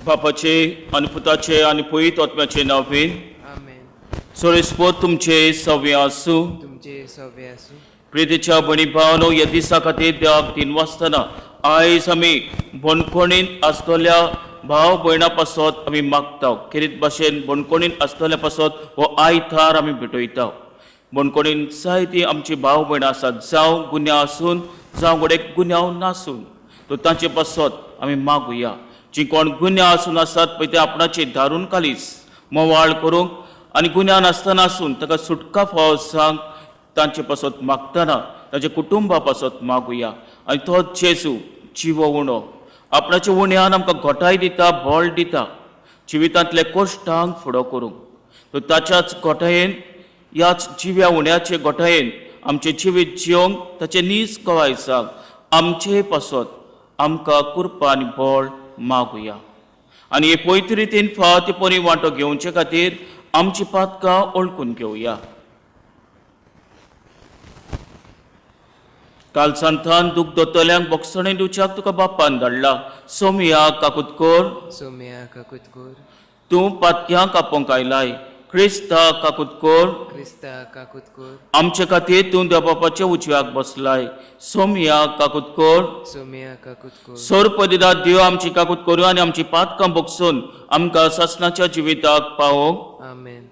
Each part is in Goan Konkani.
बापाचे आनी पुताचे आनी पवित्र आत्म्याचे नांवेन. आमेन. सोरेस्पोत तुमचे सवे आसूं. तुमचे सवे आसूं. प्रितीच्या भणी भावनो, ह्या दिसा खातीर देवाक तीन वाजतना आयज आमी बणकोणींत आसतल्या भाव भयणा पासत आमी मागता. खेरीत भाशेन बणकोणींत आसतल्या पासत हो आयतार आमी भेटयता. बणकोणीन जायतीं आमची भाव भयणां आसात, जावं गुन्यांव आसून जावं घडये गुन्यांव नासून, तर तांचे पासत आमी मागुया. जी कोण गुन्यांव आसून आसात पळय ते आपणाचे धारून कालीस मोवाळ करूंक आनी गुन्यांव नासतना आसून ताका सुटका फावो सांग तांचे पासत मागतना तांच्या कुटुंबा पासत मागुया. आनी तो जेजू जिवो उणो आपणाच्या उण्यान आमकां घोटाय दिता, बळ दिता जिवितांतले कश्टांक फुडो करूंक. तर ताच्याच घोटायेन, ह्याच जिव्या उण्याचे घोटायेन आमचें जिवीत जियोंक ताचें नीज कवाय सांग आमचे पासत आमकां कृपा आनी बळ मागुया. आनी हे पवित्र रितीन फावो ते परी वांटो घेवचे खातीर आमची पातकां वळखून घेवया. काल सांतान दूख दोतोल्यांक बोगसणें दिवच्याक तुका बापान धाडला. सोमया काकूत कर. सोम्या काकूत कर. तूं पातक्यांक आपोवंक आयलाय. क्रिस्ता काकूत कर. क्रिस्ता काकूत कर. आमचे खातीर तूं देव बापाच्या उजव्याक बसलाय. सोमया काकूत कर. सोम्या काकूत कर. सोरपदिदा देव आमची काकूत करूं आनी आमची पातकां बोगसून आमकां सासणाच्या जिविताक पावोवंक. आमेन.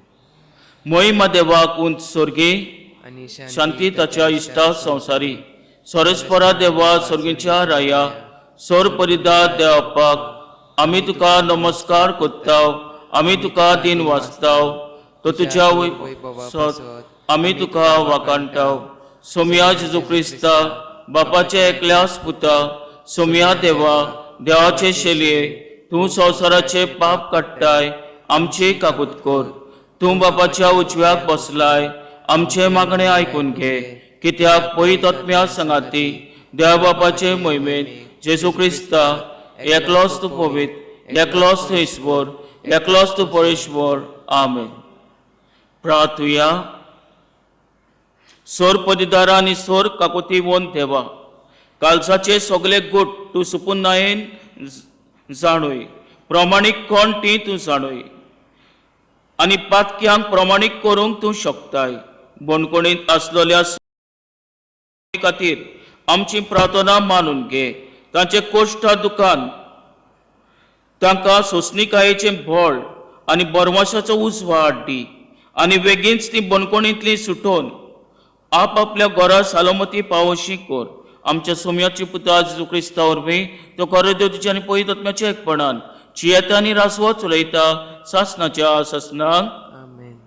मोहिमा देवाक उंच सोर्गी आनी शांती ताच्या इश्टा संवसारी. सोरेस्परा देवा, सोर्गीच्या राया, सोरपरिदा देवपाक आमी तुका नमस्कार कोत्ताव, आमी तुका दिन वाचताव. तो तुज्या वैभवा आमी तुका वाकाणटाव. सोमया जेजू क्रिस्ता, बापाच्या एकल्यास पुता, सोमया देवा, देवाचे शेलये, तूं संवसाराचे पाप काडटाय, आमचे काकूत कर. तूं बापाच्या उजव्याक बसलाय, आमचे मागणे आयकून घे. कित्याक पवित्र आत्म्या सांगाती देवा बापाचे मोहिमेंत जेजू क्रिस्ता एकलोच तूं पवित्र, एकलोच तूं ईश्वर, एकलोच तूं परेश्वर. आमेन. प्रार्थुया. सोर पदिदारा आनी सोर काकुती वोन देवा, कालसाचे सगळे गुट तूं सुपुन्नायेन जाणूय, प्रमाणीक कोण ती तूं जाणूय आनी पातक्यांक प्रमाणीक करूंक तूं शकताय. बणकोणींत आसलेल्या खातीर आमची प्रार्थना मानून घे. तांचे कोश्टा दुकान तांकां सोंसणिकायेचें बळ आनी बरवाशाचो उजवाड दी आनी बेगीनच ती बणकोणींतली सुटोवन आप आपल्या घरा सालोमती पावोशी कर. आमच्या सोम्याची पुता जेजू क्रिस्ता वरवीं, तो खरो देव तुज्या आनी पवित्र आत्म्याच्या एकपणान जियेता आनी रासवो चलयता सासनाच्या सासनाक. आमेन.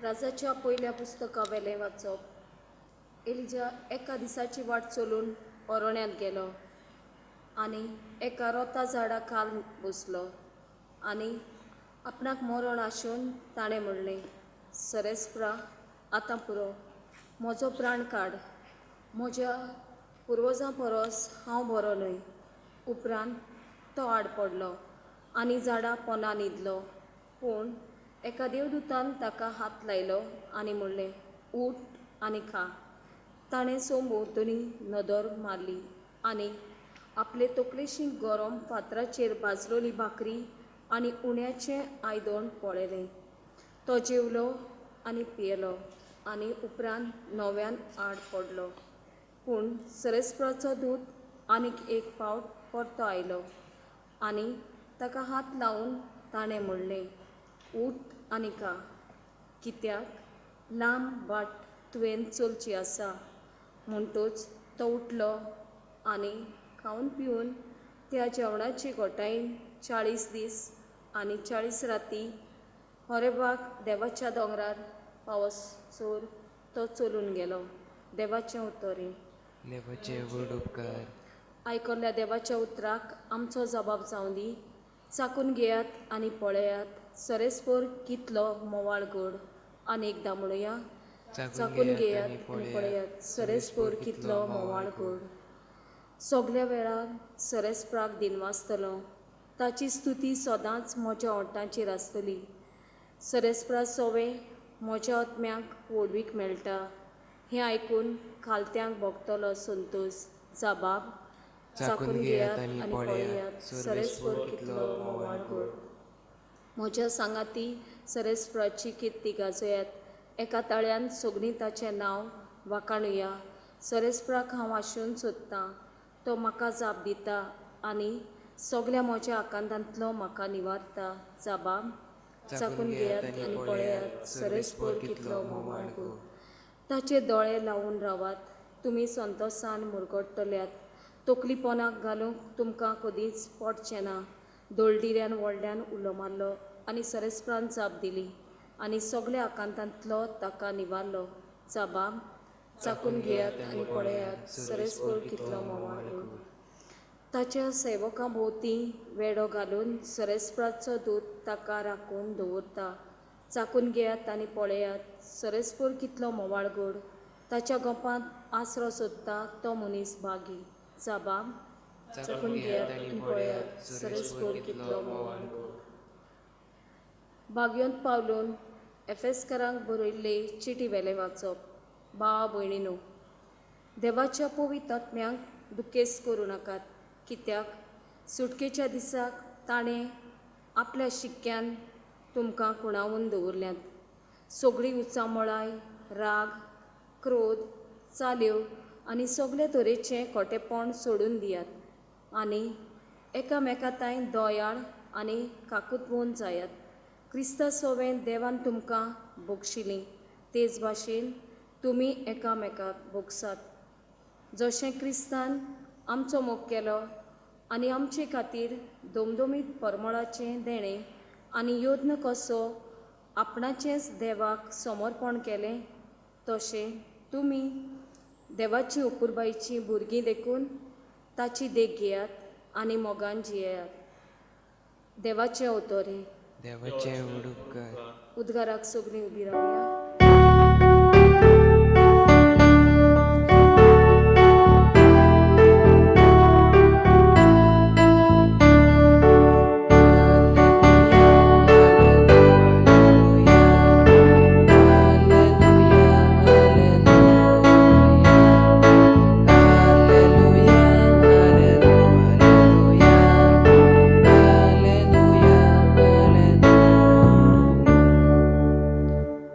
राजाच्या पयल्या पुस्तका वेलें वाचप. एलिजा एका दिसाची वाट चलून अरण्यांत गेलो आनी एका रोता झाडा खाल बसलो आनी आपणाक मरण आसून ताणें म्हणलें, सरेस्प्रा, आतां पुरो, म्हजो प्राण काड, म्हज्या पुर्वजां परस हांव बरो न्हय. उपरांत तो आड पडलो आनी झाडा पोंदा न्हिदलो. पूण एका देवदूतान ताका हात लायलो आनी म्हणलें, उठ आनी खा. ताणें सोंभोंवतणी नदर मारली आनी आपले तकलेशी गरम फातराचेर भाजलोली भाकरी आनी उण्याचें आयदण पळयलें. तो जेवलो आनी पियेलो आनी उपरांत नव्यान आड पडलो. पूण सरेस्पराचो दूत आनीक एक फावट परतो आयलो आनी ताका हात लावन ताणें म्हणलें, उठ आनी खा, कित्याक लांब वाट तुवें चलची आसा. म्हणटूच तो उठलो आनी खावन पिवन त्या जेवणाची घोटायेन 40 दीस आनी 40 राती होरेबाक देवाच्या दोंगरार पावसर तो चलून गेलो. देवाचें उतर हें. देवाचे व्हड उपकार. आयकल्ल्या देवाच्या उतराक आमचो जबाब जावं दी. चाकून घेयात आनी पळयात सरेस्पर कितलो मोवाळ गोड. आनी एकदां म्हणुया, चाकून घेयात आनी पळयात सरेस्पर कितलो मोवाळ गोड. सगल्या वेळार सरेस्पराक दिनवासतलो, ताची स्तुती सदांच म्हज्या ओंठांचेर आसतली. सरेस्परा सोवे म्हज्या आत्म्याक व्हडवीक मेळटा. हें आयकून खालत्यांक भोगतलो संतोश. जाबाब चाखून घेयात आनी पळयात, सरेस्पर कितलो म्होंवाळ गोड. म्हज्या सांगाती सरेस्पराची किर्ती गाजयात, एका ताळ्यान सगळीं ताचें नांव वाखाणुया. सरेस्पराक हांव आशून सोदतां, तो म्हाका जाप दिता आनी सगल्या म्हज्या आकांतांतलो म्हाका निवारता. जाबाब चाखून घेयात आनी पळयात, सर्वेस्पर कितलो म्होंवाळ गोड. ताचे दोळे लावन रावात, तुमी संतोसान मुरगट्टल्यात. तकली पोनाक घालूंक तुमकां कदींच पडचें ना. दोळडिऱ्यान व्हडल्यान उलो मारलो आनी सरेस्परान जाप दिली आनी सगल्या आकांतांतलो ताका निवारलो. जाबाब चाखून घेयात आनी पळयात, सरेस्पर कितलो म्होंवाळ गोड. ताच्या सेवकां भोंवती वेडो घालून सरेस्पराचो दूत ताका राखून दवरता. चाखून घेयात आनी पळयात, सरेस्पर कितलो म्होंवाळ गोड. ताच्या गोपांत आसरो सोदता तो मनीस भागी. जाबाब चाखून घेयात आनी पळयात, सर्वेस्पर कितलो म्होंवाळ गोड. भाग्योंत पावलून एफेस्करांक बरयल्ले चिटी वेलें वाचप. भावा भयणीनो, देवाच्या पवित्र आत्म्यांक दुखेस्त करूं नाकात, कित्याक सुटकेच्या दिसाक ताणें आपल्या शिक्क्यान तुमकां खुणावून दवरल्यात. सगळीं उचांबळाय, राग, क्रोध, चाल्यो आनी सगळे तरेचें खोटेपण सोडून दियात आनी एकामेका तांय दयाळ आनी काकुतवून जायात. क्रिस्ता सोवें देवान तुमकां बक्षिलीं तेच भाशेन तुमी एकामेकाक भोगसात. जशें क्रिस्तान आमचो मोग केलो आनी आमचे खातीर दोमदोमीत परमळाचें देणें आनी यत्न कसो आपणाचेंच देवाक समर्पण केलें, तशें तुमी देवाची अपुरबायेचीं भुरगीं देखून ताची देख घेयात आनी मोगान जियेयात. देवाचें अवतरें. देवाचें उडुपकार. उद्गाराक सगळीं उबी रावया.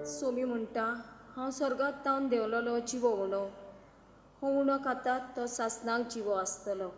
सोमी म्हणटा, हांव स्वर्गात तावन देंवलोलो जिवो उणो, हो उणो खातात तो सासणाक जिवो आसतलो.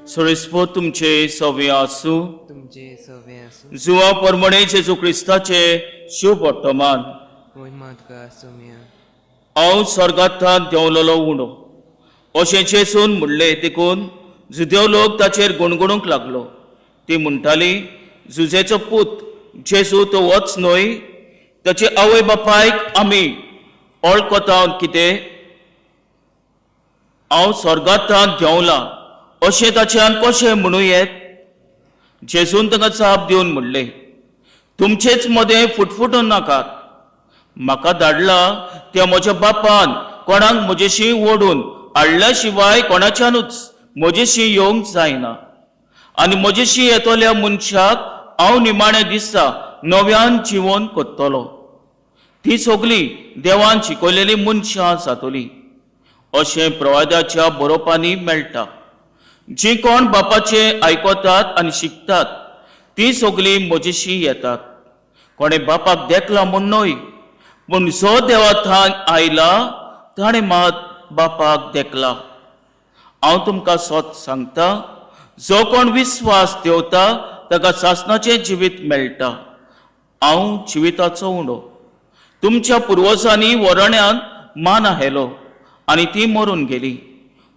सर्वेस्पर तुमचे सवे आसूं. तुमचे सवे आसूं. जुवा परमणे जेजू क्रिस्ताचे शुभ वर्तमान. मोहिमा तुका सोम्या. हांव स्वर्गांतल्यान देंवलोलो उणो अशें जेजून म्हणलें देखून जुदेव लोक ताचेर गुणगुणूंक लागलो. ती म्हणटाली, जुजेचो पूत जेजू तो वच न्हय? ताचे आवय बापायक आमी वळखता कितें? हांव स्वर्गांतल्यान देंवला अशें ताच्यान कशें म्हणूं येत? जेजून ताका जाप दिवन म्हणलें, तुमचेच मदें फुटफुटून नाकात. म्हाका धाडला त्या म्हज्या बापान कोणाक म्हजेशी ओडून हाडल्या शिवाय कोणाच्यानूच म्हजेशी येवंक जायना. आनी म्हजेशी येतल्या मनशाक हांव निमाणें दिसा नव्यान जिवन कोत्तलो. ती सगळीं देवान शिकयलेलीं मनशां जातलीं अशें प्रवादाच्या बरोवपांनी मेळटा. जीं कोण बापाचें आयकतात आनी शिकतात तीं सगळीं म्हजेशी येतात. कोणें बापाक देखला म्हूण न्हय, पूण जो देवा थान आयला ताणें मात बापाक देखला. हांव तुमकां सत सांगता, जो कोण विस्वास देवता ताका सासणाचें जिवीत मेळटा. हांव जिविताचो उणो. तुमच्या पुर्वजांनी वरण्यान मान हेलो आनी ती मरून गेली,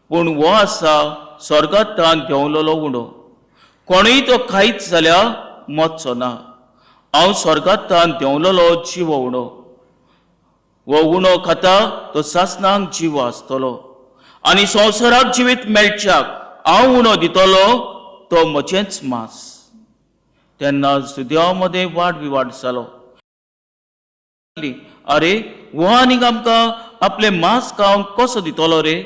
पूण हो आसा स्वर्गांतल्यान देंवलोलो उणो. कोणूय तो खायत जाल्यार मरचो ना. हांव स्वर्गांतल्यान देंवलोलो जिवो उणो. हो उणो खाता तो सासणाक जिवो आसतलो आनी संवसाराक जिवीत मेळच्याक हांव उणो दितलो तो म्हजेंच मांस. तेन्ना जुदेवा मदें वाद विवाद जालो. अरे हो आनीक आमकां आपलें मांस खावंक कसो दितलो रे?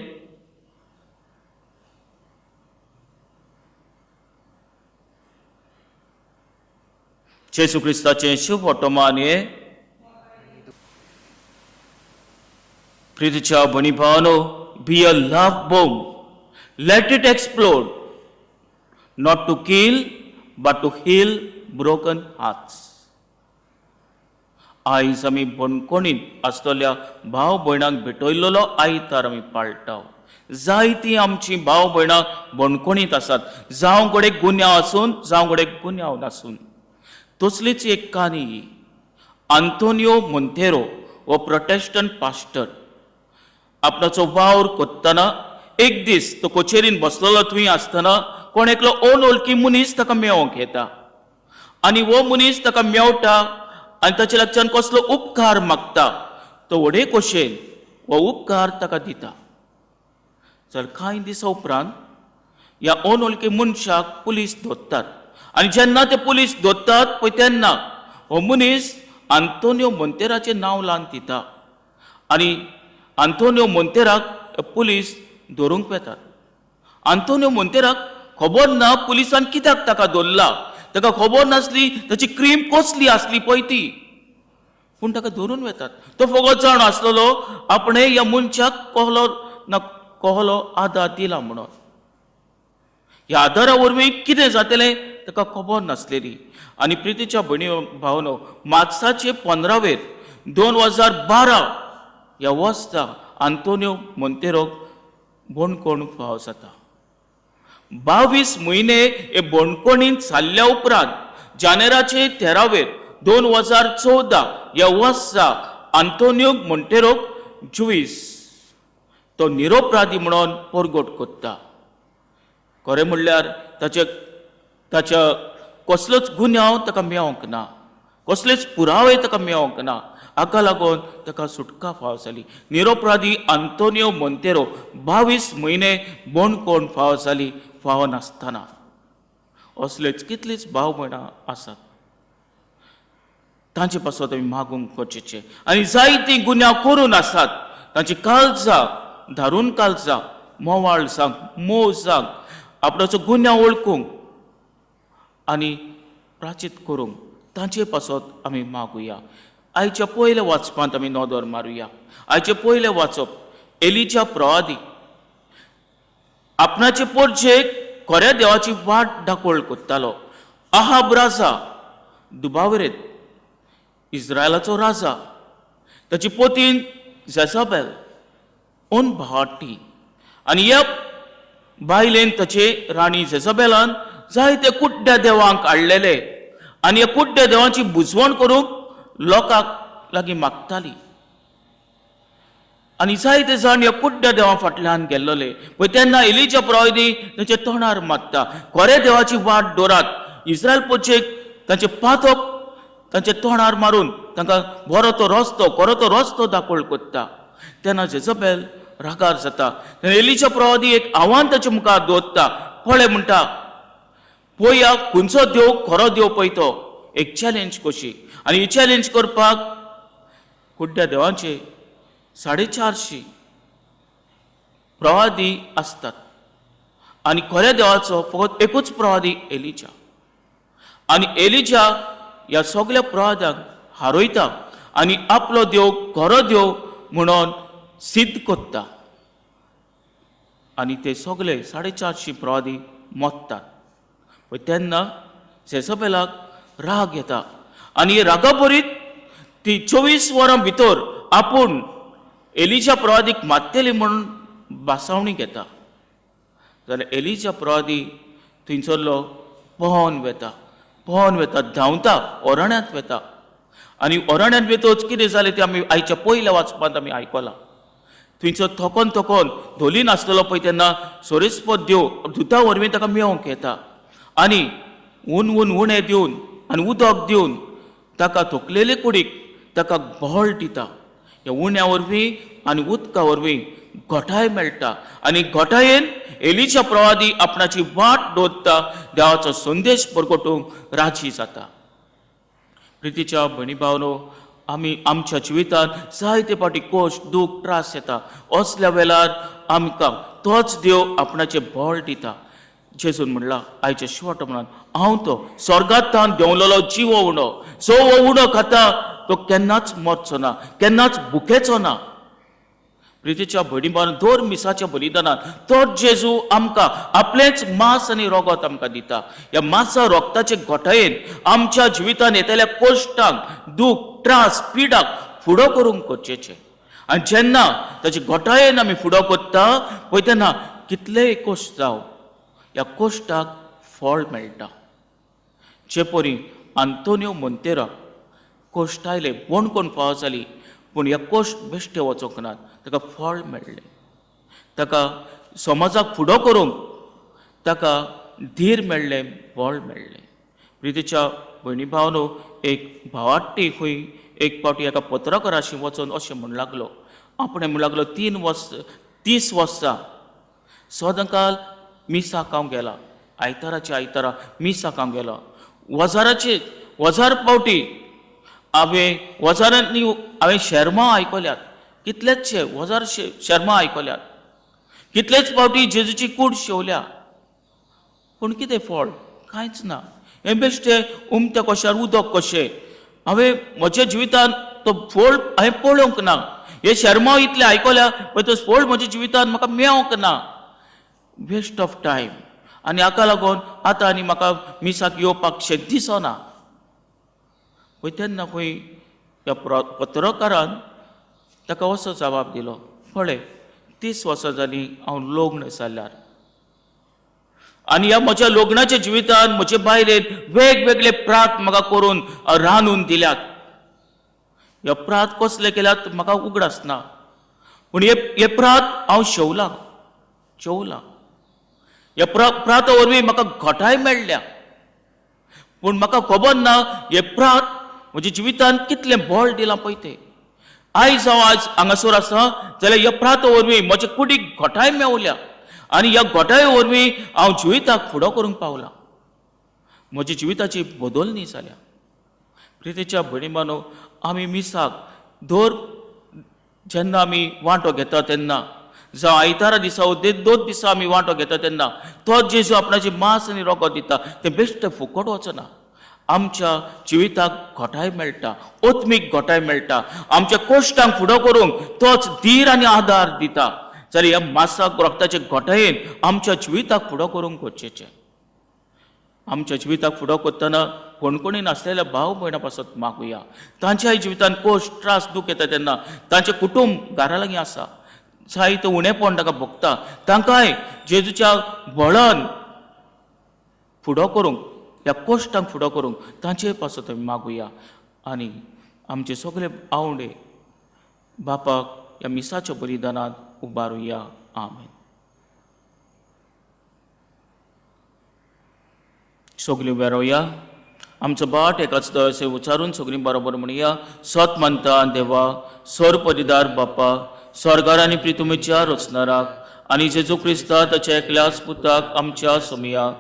जेजू क्रिस्ताचें शुभ वर्तमान हें. प्रितीच्या भणी भावानो, be a love bomb, let it explode, not to kill but to heal broken hearts. आयज आमी बणकोणींत आसतल्या भाव भयणांक भेटयल्लो आयतार आमी पाळटा. जायतीं आमचीं भाव भयणां बणकोणींत आसात, जावं घडये गुन्यांव आसून, जावं घडये गुन्यांव नासून. तसलीच एक काणी ही. आंतोनियो मोंतेरो हो प्रोटेस्टंट पास्टर आपणाचो वावर कोत्तना एक दीस तो कचेरीन बसलेलो थंय आसतना कोण एकलो अनवळखी मनीस ताका मेळोंक येता आनी हो मनीस ताका मेवटा आनी ताचे लागच्यान कसलो उपकार मागता. तो व्हडे खोशेन हो उपकार ताका दिता. तर कांय दिसां उपरांत ह्या अनवळखी मनशाक पुलीस धरतात आनी जेन्ना ते पुलीस धरतात पळय तेन्ना हो मनीस आंतोनियो मोंतेराचें नांव लावन दिता आनी आंतोनियो मोंतेराक पुलीस धरूंक वेतात. आंतोनियो मोंतेराक खबर ना पुलिसान कित्याक ताका धरला, ताका खबर नासली ताची क्रीम कसली आसली पळय ती, पूण ताका धरून वेतात. तो फकत जाण आसलेलो आपणें ह्या मनशाक कहलो ना कहलो आदार दिला म्हणून. ह्या आदारा वरवीं कितें जातलें ताका खबर नासलेली. आनी प्रितीच्या भयणी भावनो, मार्चाचे 15वेर 2012 ह्या वर्सा आंतोनियो मोंतेरोक बणकोण फाव जाता. 22 म्हयने हे बणकोणींत सारल्या उपरांत जानेराचे 13वेर 2014 ह्या वर्सा आंतोनियो मोंतेरोक जुवीस तो निरोपराधी म्हणून परगट करता. खरें म्हणल्यार ताच्या कसलोच गुन्यांव ताका मेळोंक ना, कसलेच पुरावे ताका मेळोंक ना, हाका लागून ताका सुटका फाव जाली. निरोपराधी आंतोनियो मोंतेरो 22 म्हयने बणकोण फाव जाली फाव नासतना. असलेच कितलीच भाव भयणां आसात, तांचे पासत आमी मागूंक गरजेचें. आनी जायतीं गुन्यांव करून आसात, तांची काळजां धारून काळजां मोवाळ जावंक, मोव जावंक, आपणाचो गुन्यांव वळखूंक आनी प्राचीत करूंक तांचे पासत आमी मागुया. आयच्या पयल्या वाचपांत आमी नदर मारुया. आयचें पयलें वाचप एलीच्या प्रवादी आपणाचे पोरजेक खऱ्या देवाची वाट दाखोवळ कोत्तालो. अहाब राजा दुबावरेत इस्रायलाचो राजा, ताची पोतीन जेसाबेल ओन भावाटी आनी ह्या बायलेन ताचे राणी जेसाबेलान जायते कुड्ड्या देवांक हाडलेले आनी ह्या कुड्ड्या देवांची बुजवण करूंक लोकांक लागीं मागताली आनी जायते जाण ह्या कुड्ड्या देवां फाटल्यान गेल्लोले. पळय तेन्ना एलीच्या प्रवादी तांच्या तोंडार मारता, खऱ्या देवाची वाट दवरात. इस्रायल पोचेक तांचे पातक तांच्या तोंडार मारून तांकां बरो तो रस्तो, खरो तो रस्तो दाखोवळ कोत्ता. तेन्ना जेजबेल रागार जाता. तेन्ना एलीच्या प्रवादी एक आव्हान ताचे मुखार दवरता. पळय म्हणटा, पळया खंयचो देव खरो देव पळय तो, एक चॅलेंज कशी. आनी ही चॅलेंज करपाक कुड्ड्या देवांचे 450 प्रवादी आसतात आनी खऱ्या देवाचो फकत एकूच प्रवादी एलिजा. आनी एलिजा ह्या सगल्या प्रवाद्यांक हारयता आनी आपलो देव खरो देव म्हणून सिद्ध करता आनी ते सगले 450 प्रवादी मोत्तात. तेन्ना जेजबेलाक राग येता आनी रागाभरीत ती 24 वरां भितर आपूण एलिजा प्रवादीक मारतली म्हणून बासावणी घेता. जाल्यार एलिजा प्रवादी थंयसरलो पोवन वेता, पोवन वेता, धांवता, ओरण्यांत वेता आनी ओरण्यांत वेतच कितें जालें तें आमी आयच्या पयल्या वाचपांत आमी आयकलां. थंयसर थकोन थकोन धोली नासलेलो पळय तेन्ना सोरेस्पद देव दुता वरवीं ताका मेळोवंक येता आनी ऊन ऊन उणें दिवन आनी उदक दिवन ताका थकलेले कुडीक ताका बळ दिता. ह्या उण्या वरवीं आनी उदका वरवीं घटाय मेळटा आनी घटायेन एलीच्या प्रवादी आपणाची वाट दवरता, देवाचो संदेश परगटूंक राजी जाता. प्रितीच्या भयणी भावनो, आमी आमच्या जिवितांत जायते फावटी कश्ट, दूख, त्रास येता. असल्या वेळार आमकां तोच देव आपणाचें बळ दिता. जेजून म्हणलां आयच्या शेवट म्हणून, हांव तो स्वर्गांत देंवलेलो जिवो उणो, जो हो उणो खाता तो केन्नाच मरचो ना, केन्नाच भुकेचो ना. प्रितीच्या भयणी भावान, दर मिसाच्या बलिदानान तोच जेजू आमकां आपलेंच मांस आनी रगत आमकां दिता. ह्या मांसा रगताचे घटायेन आमच्या जिवितान येतल्या कश्टांक, दूख, त्रास, पिडाक फुडो करूंक गरजेचें. आनी जेन्ना ताचे घटायेन आमी फुडो करता पळय तेन्ना कितलेय कश्ट जावं ह्या कश्टाक फळ मेळटा. जे परी आंतोनियो मोंतेराक कश्ट आयले, बणकोण फावो जाली, पूण ह्या कश्ट बेश्टे वचोंक नात, ताका फळ मेळ्ळें. ताका समाजाक फुडो करूंक ताका धीर मेळ्ळें, बळ मेळ्ळें. प्रितीच्या भयणी भावनो, एक भावाटी खंय एक फावटी एका पत्रकाराशी वचून अशें म्हण लागलो, आपणें म्हण लागलो 3 वर्स 30 वर्सां सदांकाल मिसाक हांव गेला, आयताराचे आयतारा मिसाक हांव गेला, वजाराचे वजार पावटी हांवें वजारांनी हांवें शेर्मांव आयकल्यात, कितलेचशे वजार शेर्मांव आयकल्यात, कितलेच फावटी जेजूची कूड शेवल्या, पूण कितें फळ कांयच ना. हें बेश्टें उमत्या कोशार उदक कशें हांवें म्हज्या जिवितांत तो फळ हांवें पळोवंक ना. हे शेर्मांव इतलें आयकल्या पळय तो फळ म्हज्या जिवितांत म्हाका मेळोंक ना. Waste of time. आनी हाका लागून आतां आनी म्हाका मिसाक येवपाक शें दिसना. पळय तेन्ना खंय ह्या पत्रकारान ताका असो जबाब दिलो, पळय 30 वर्सां जालीं हांव लग्न जाल्यार आनी ह्या म्हज्या लग्नाच्या जिवितांत म्हजे बायलेन वेगवेगळे प्रात म्हाका करून रांदून दिल्यात. ह्या प्रात कसले केल्यात म्हाका उगडास ना, पूण हे प्रात हांव शेवलां जेवलां. ह्या प्राता वरवीं म्हाका घटाय मेळ्ळ्या, पूण म्हाका खबर ना हे प्रात म्हज्या जिवितांत कितलें बळ दिलां पळय तें. आयज हांव आज हांगासर आसा जाल्यार ह्या प्राता वरवीं म्हज्या कुडीक घटाय मेवल्या आनी ह्या घटाये वरवीं हांव जिविताक फुडो करूंक पावलां, म्हज्या जिविताची बदलणी जाल्या. प्रितीच्या भयणी बानो, आमी मिसाक दर जेन्ना आमी वांटो घेता तेन्ना, जावं आयतारा दिसा वो 2 दिसा आमी वांटो घेता तेन्ना तोच जेजू आपणाची मांस आनी रगत दिता, तें बेश्टें फुकट वचना. आमच्या जिविताक घटाय मेळटा, आत्मीक घटाय मेळटा. आमच्या कश्टांक फुडो करूंक तोच धीर आनी आदार दिता. जाल्यार ह्या मांसाक रक्ताचे घटायेन आमच्या जिविताक फुडो करूंक गरजेचें. आमच्या जिविताक फुडो करतना कोणकोणी नासलेल्या भाव भयणां पासत मागुया. तांच्याय जिवितान कश्ट, त्रास, दूख येता तेन्ना तांचें कुटूंब घरा लागीं आसा, जायते उणेपण ताका भोगता, तांकांय जेजूच्या बळान फुडो करूंक, ह्या कश्टांक फुडो करूंक तांचे पासत आमी मागुया. आनी आमचे सगळे आवडे बापाक ह्या मिसाच्या बलिदानांत उबारुया. आमेन. सगळीं उबे रावया. आमचो बाट एकाच दयासे उचारून सगळीं बरोबर म्हणया. सत मानता देवा, सर परिदार बापा, स्वर्गार आनी प्रितुमेच्या रचणाराक आनी जेजू क्रिस्ता ताच्या एकल्याच पुताक आमच्या सोमयाक,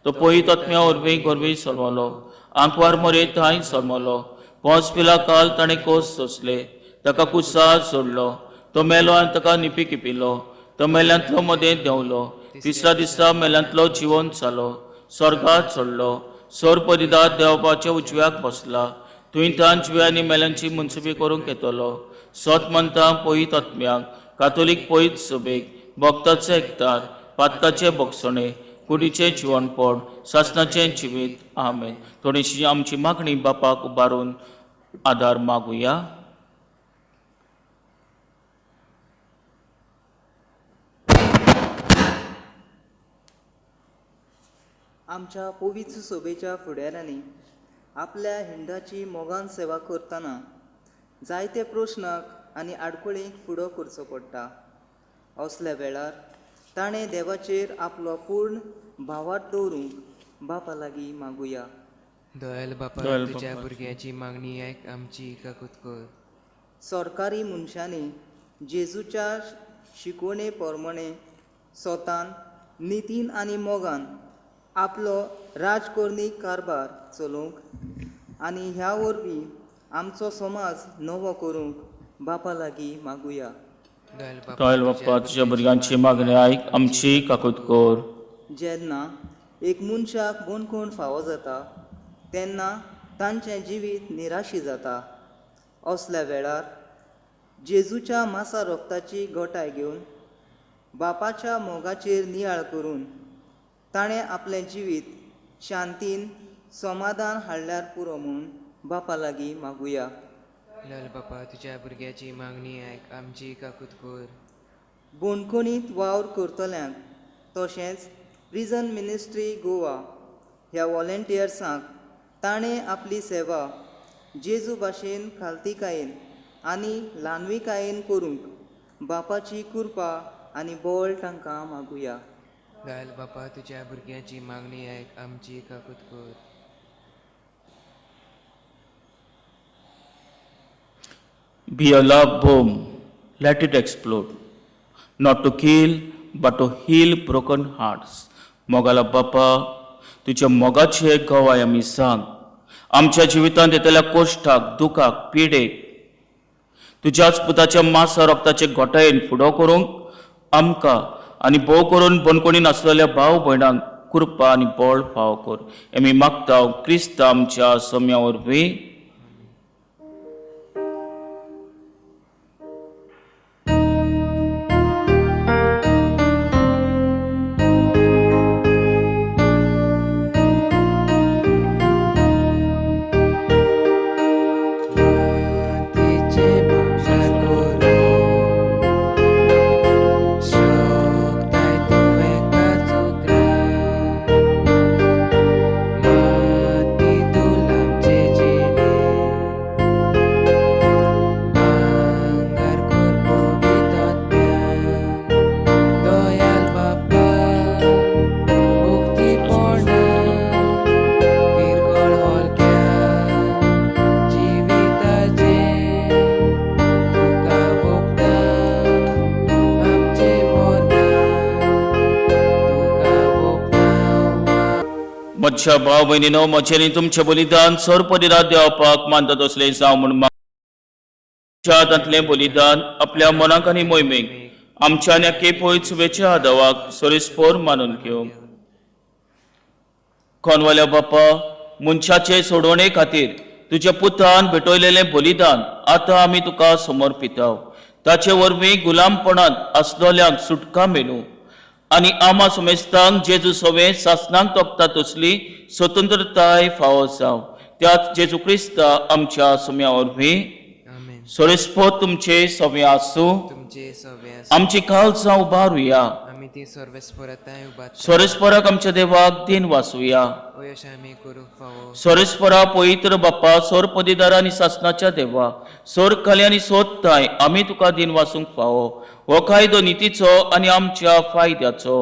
तो पयत आत्म्या वरवीं गोरवी सलमलो, आंकवार मरे थंय सलमलो, पोंच पिला काल ताणें कोस सोंसले, ताका कुसार सोडलो, तो मेलो आनी ताका निपी किपिलो, तो मेल्यांतलो मदें देंवलो, तिसऱ्या दिसा मेल्यांतलो जिवन जालो, स्वर्गात चडलो, सोर परिदार देवपाच्या उजव्याक बसला, थंय तान जिव्या आनी मेल्यांची मुनसुबी करूंक येतलो. सत मानता पयत आत्म्याक, कातोलीक पयत सभेक, भक्ताचे एकतार, पातकाचे भोगसणे, कुडीचें जिवनपण, सासणाचें जिवीत. आमेन. थोडीशी आमची मागणी बापाक उबारून आदार मागुया. आमच्या पवित्र सभेच्या फुडाऱ्यांनी आपल्या हिंडाची मोगान सेवा करतना जायते प्रश्नाक आनी आडखळींक फुडो करचो पडटा. असल्या वेळार ताणें देवाचेर आपलो पूर्ण भावार्थ दवरूंक बापा लागीं मागुया. दयाल बापा, दयाल तुज्या बापा. भुरग्याची मागणी आयक, आमची काकूत कर. सरकारी मनशांनी जेजूच्या शिकवणे प्रमाणे स्वतान नितीन आनी मोगान आपलो राजकोरणी कारभार चलोवंक आनी ह्या वरवीं आमचो समाज नवो करूंक बापा लागीं मागुया. दयाळ बाप्पा, तुज्या भुरग्यांची मागणी आयक, आमची काकूत कर. जेन्ना एक मनशाक बंदखण फावो जाता तेन्ना तांचें जिवीत निराशी जाता. असल्या वेळार जेजूच्या मासा रोगताची गोठाय घेवन बापाच्या मोगाचेर नियाळ करून ताणें आपलें जिवीत शांतीन समाधान हाडल्यार पुरो म्हूण बापा लागीं मागुया. दयाळ बापा, तुज्या भुरग्याची मागणी आयक, आमची काकूत कर. बंदखणींत वावर करतल्यांक तशेंच प्रिजन मिनिस्ट्री गोवा ह्या वॉलंटियर्सांक ताणें आपली सेवा जेजू भाशेन खालतीकायेन आनी ल्हानविकायेन करूंक बापाची कृपा आनी बळ तांकां मागुया. दयाळ बापा, तुज्या भुरग्याची मागणी आयक, आमची काकूत कर. Be a love bomb, let it explode. Not to kill, but to heal broken hearts. मोगाला बापा, तुज्या मोगाचे गवाय आमी सांग. आमच्या जिवितांत येतल्या कोश्टाक, दुखाक, पिडेक तुज्याच पुताच्या मासा रक्ताचे घोटायेन फुडो करूंक आमकां आनी भोव करून बंदखणीन नासलेल्या भाव भयणांक कृपा आनी बळ फावो कर. आमी मागता क्रिस्त आमच्या सोम्या वरवीं. मातीचे भांगर करूं शकताय तूं एकाच उतरान, माती धूल आमचे जिणें, भांगर कर पवित्र आत्म्यान. दयाळ बापा, उक्तीपणान किरकोळ हलक्या जिविताचें तुका भोगता आमचें वरदान, तुका भोगता. म्हज्या भाव भयणीनो, म्हजें आनी तुमचें बलिदान सरपदिरात देवपाक मानता तसलें जावं म्हूण मागच्या हातांतलें बलिदान आपल्या मनाक आनी मोहिमेक आमच्या आनी केपोय सुवेच्या आदावाक सोरेस्पोर मानून घेवंक. कोनवाल्या बापा, मनशाचे सोडवणे खातीर तुज्या पुतान भेटयलेलें बलिदान आतां आमी तुका समर्पिताव. ताचे वरवीं गुलामपणांत आसलेल्यांक सुटका मेळूं आनी आमा समेस्तांक जेजू सवें सासनाक तोखता तसली स्वतंत्रताय फावो जावं. त्याच जेजू क्रिस्ता आमच्या सुम्या वरवीं. आमेन. सोरेस्पोत तुमचे सवें आसूं. तुमचे सवे. आमची काळजां उबारुया. आमी ती सर्वेस्परताय उबारता. सोरेस्पराक आमच्या देवाक दिन वाचुया. अयश आमी करूंक फावो. सोरेस्परा, पवित्र बाप्पा, सोर पदीदार आनी सासनाच्या देवा, सोर खाली आनी सोदताय आमी तुका दिन वासूंक फावो. हो कायदो नितीचो आनी आमच्या फायद्याचो.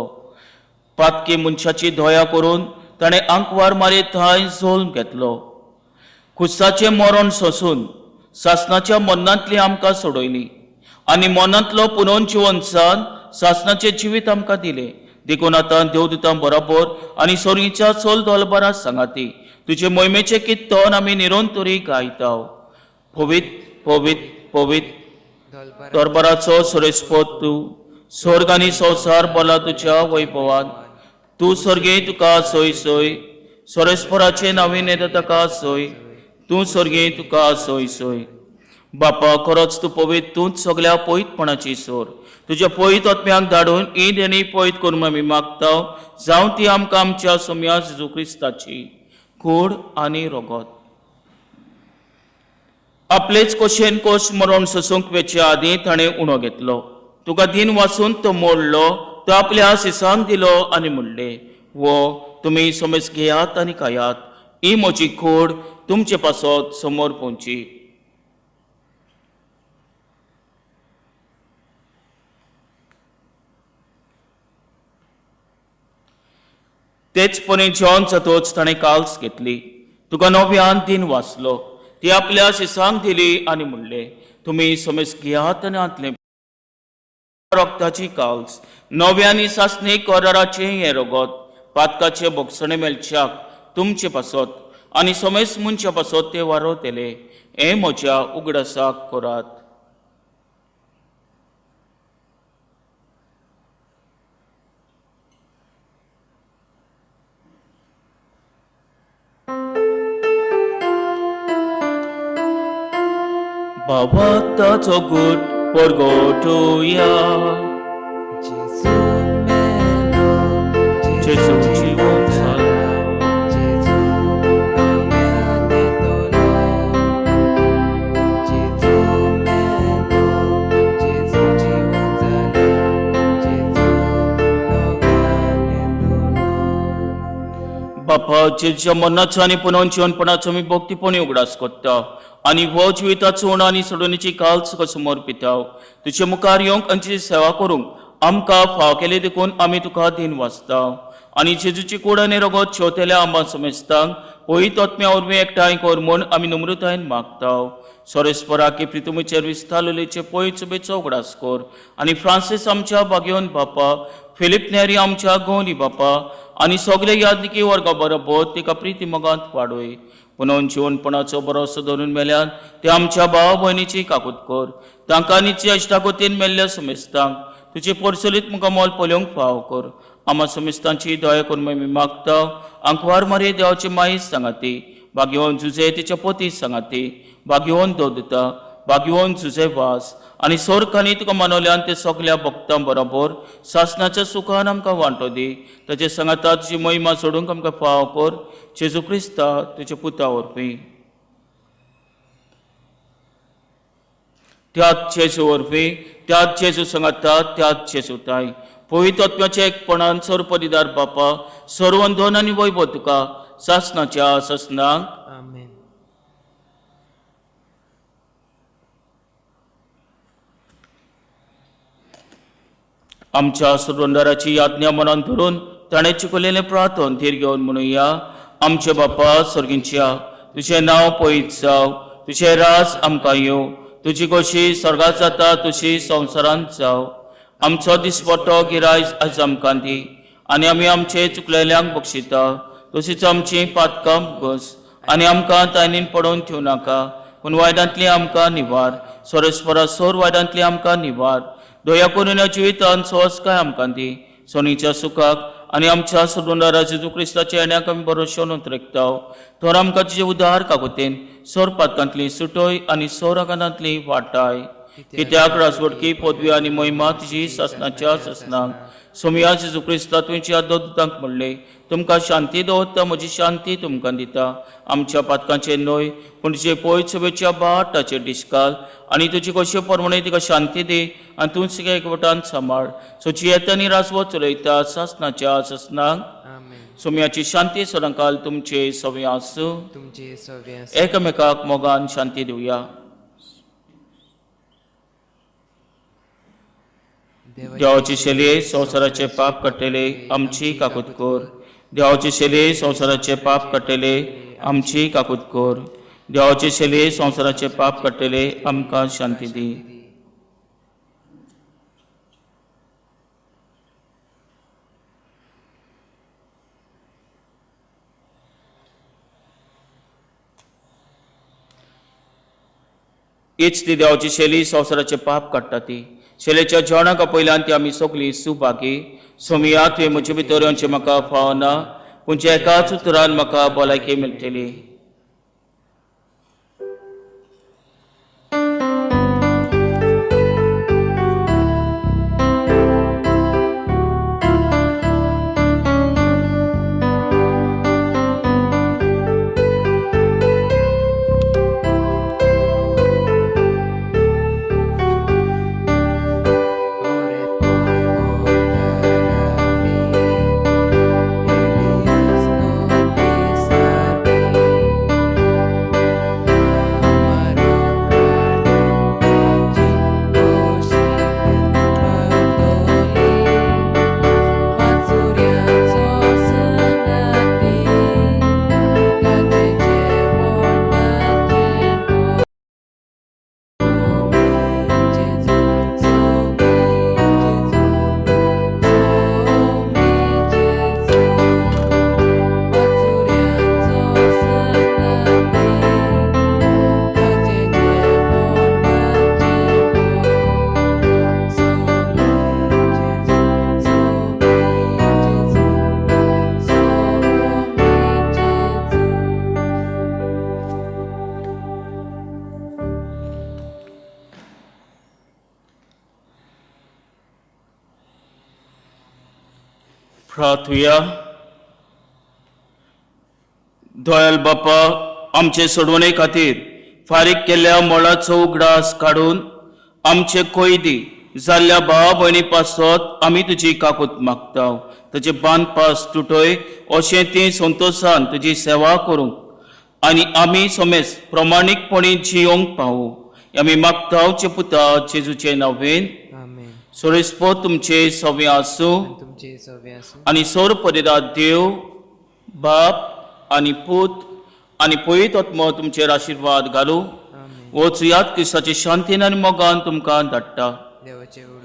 पातकी मनशाची दया करून ताणें आंकवार मारी थंय जोल्म घेतलो. खुस्साचें मरण सोंसून सासनाच्या मरणांतली आमकां सोडयली आनी मनांतलो पुनोवन जावन सासनाचें जिवीत आमकां दिलें. देखून आतां देवदुतां बरोबर आनी सोर्गीच्या चोल दोलबारा सांगाती तुजे मोहिमेचें कित्तन आमी निरंतरी गायता. पवित पवित पवित दरबाराचो सुरेस्पोत तूं, स्वर्ग आनी संवसार बोला तुज्या वैभवान. तूं स्वर्गे तुका सोय सोय, सोरेस्पराचे नवीन येता ताका सोय. तूं स्वर्गे तुका सोय सोय. बापा, खरोच तूं पवित्र, तूंच सगल्या पवित्रपणाची सोर. तुज्या पवित्र आत्म्याक धाडून ही देणी पवित्र करून आमी मागता, जावं ती आमकां आमच्या सोम्या जेजू क्रिस्ताची कूड आनी रगत. आपलेच कोशेन कोश मरण सोसूंक वेचे आदीं ताणें उणो घेतलो. तुका दिन वाचून तो मोडलो, तो आपल्या सिसांक दिलो आनी म्हणलें, वो तुमी समज घेयात आनी खायात. ही म्हजी खोड तुमचे पासत समोर पोवची. तेच परी जेवण जातोच ताणें काल्स घेतली, तुका नव्यान दिन वाचलो, ती आपल्या सिसांक दिली आनी म्हणलें, तुमी समज घेयात आनी हातलें. रक्ताची काल्स नव्या आनी सासणी कराराचें हें रगत पातकाचें भोगसणें मेळच्याक तुमचे पासत आनी समेस्त मनशा पासत तें वारवतले. हें म्हज्या उगडासाक करात. बाबा ताचो गुट परगटुया. जेजू मेलो, जेजू जिवन जालो. जेजू नव्यान येतलो. जेजू मेलो, जेजू जिवन जालो, जेजू नव्यान येतलो. बापा, जेच्या मरणाचो आनी पुनोवन जिवनपणाचो आमी भक्तीपणी उगडास करता आनी हो जिविताचो उणो आनी सोडवणेची काल तुका समर्पिता. तुजे मुखार येवंक आनी तुजी सेवा करूंक आमकां फाव केली देखून आमी तुका दीन वाचता. आनी जेजूची कूड आनी रगत शेवतेल्या आंबा समेस्तांक पयत आत्म्या वरवीं एकठांय कर म्हूण आमी नम्रतायेन मागता. सोरेस्पराकी प्रितुमीचेर विस्तारलेचे पयत सुबेचो उगडास कर आनी फ्रांसीस आमच्या बागेवन बापा, फिलीप नेरी आमच्या गौरी बापा आनी सगळे यादनिकी वर्गा बरोबर तिका प्रिती मोगांत वाडय. पुनोवन जिवनपणाचो बरोसो धरून मेल्यान ते आमच्या भाव भयणीची काकूत कर. तांकां निची अश्टागोतीन मेल्ल्या समेस्तांक तुजी पोरसलीत मुखार मोल पळोवंक फाव कर. आमा समेस्तांची दया करून आमी मागता. आंकवार मारी देवाची माई सांगाती, बागेवन जुजे तिच्या पोती सांगाती, बागेवन दोदता, बागेवन जुजे वास आनी सोरखांनी तुका मनवल्यान ते सगल्या भक्तां बरोबर सासणाच्या सुखान आमकां वांटो दी. ताचे सांगाता तुजी महिमा सोडूंक आमकां फाव कर. जेजू क्रिस्ता तुज्या पुता वरवीं. त्याच जेजू वरवीं, त्याच जेजू सांगाता, त्याच जेजू ताय पवित्र आत्म्याच्या एकपणान सर्वपरिदार बापा, सर्वंधन आनी वैभव तुका सासणाच्या सासणाक. आमेन. आमच्या सुरंदराची याज्ञा मनान धरून ताणें चिकलेलें प्रार्थन धीर घेवन म्हणुया. आमचे बापा सर्गींच्या, तुजें नांव पयत जावं, तुजें राज आमकां येवं, तुजी गोशी स्वर्गात जाता तशी संवसारांत जावं. आमचो दिसपट्टो गिरायज आयज आमकां दी आनी आमी आमचे चुकलेल्यांक बक्षिता तशीच आमची पातकां घोस आनी आमकां तायनीन पडोवन ठेवू नाका, पूण वायटांतली आमकां निवार. सोरेस्परा सोर वायटांतली आमकां निवार. दया करून ह्या जिवितान सहजकाय आमकां दी. सोनीच्या सुखाक आनी आमच्या सोडूनदारा जेजू क्रिस्ताच्या येण्याक आमी बरो उतरेकता. थोर आमकां तुजे उदार कागोतेन सोर पातकांतली सुटोय आनी सोर आगानांतली वाटाय. कित्याक राजवटकी पदवी आनी महिमा तुजी सासणाच्या सासणाक. सोमया जेजू क्रिस्ता तुमच्या दोतांक म्हणलें, तुमकां शांती दवरता, म्हजी शांती तुमकां दिता. आमच्या पातकांचेर न्हय पूण तुजे पयत सभेच्या बाटाचेर डिस्काल आनी तुजी कशे प्रमाणे तिका शांती दी आनी तूं तिका एकवटान सांबाळ. सोची येता आनी राजवट चलयता सासणाच्या सासणाक. आमेन. सोमयाची शांती सदांकाल तुमचे सवे आसूं. तुमचे सवे आसूं. एकामेकाक मोगान शांती दिवया. देवाची शेली संवसाराचे पाप काडटले आमची काकूत कर. देवाची शेली संवसाराचे पाप काडटले आमची काकूत कर. देवाची शेली संवसाराचे पाप काडटले आमकां शांती दी. हीच ती देवाची शैली संवसाराचे पाप काडटा ती. शैलेच्या जेवणाक पयल्यान ती आमी सगळीं सुभागी. सोमिया, तुवें म्हजे भितर येवचें म्हाका फावना, पूण ज्या एकाच उतरान म्हाका भलायकी मेळटली. Ore por orarami, Elias no te sarvi. प्रार्थुया. Dayal बापा, आमचे सोडवणे खातीर फारीक केल्ल्या मोलाचो उगडास काडून आमचे कोयदी जाल्ल्या भावा भयणी पासत आमी तुजी काकूत मागता. तुजे बांदपास तुटय अशें ती संतोशान तुजी सेवा करूंक आनी आमी समेज प्रमाणीकपणी जियोंक पावूं, आमी मागता चे पुता जेजूचे नांवेन. आमेन. सोरेस्पो तुमचे सवे आसूं आनी तुमचे सवे आसूं. आनी सोर परिदा देव बाप आनी पूत आनी पयत आत्मो तुमचेर आशिर्वाद घालूं. आमेन. वचुयात क्रिस्ताचे शांतीन आनी मोगान तुमकां धाडटा. देवाचे.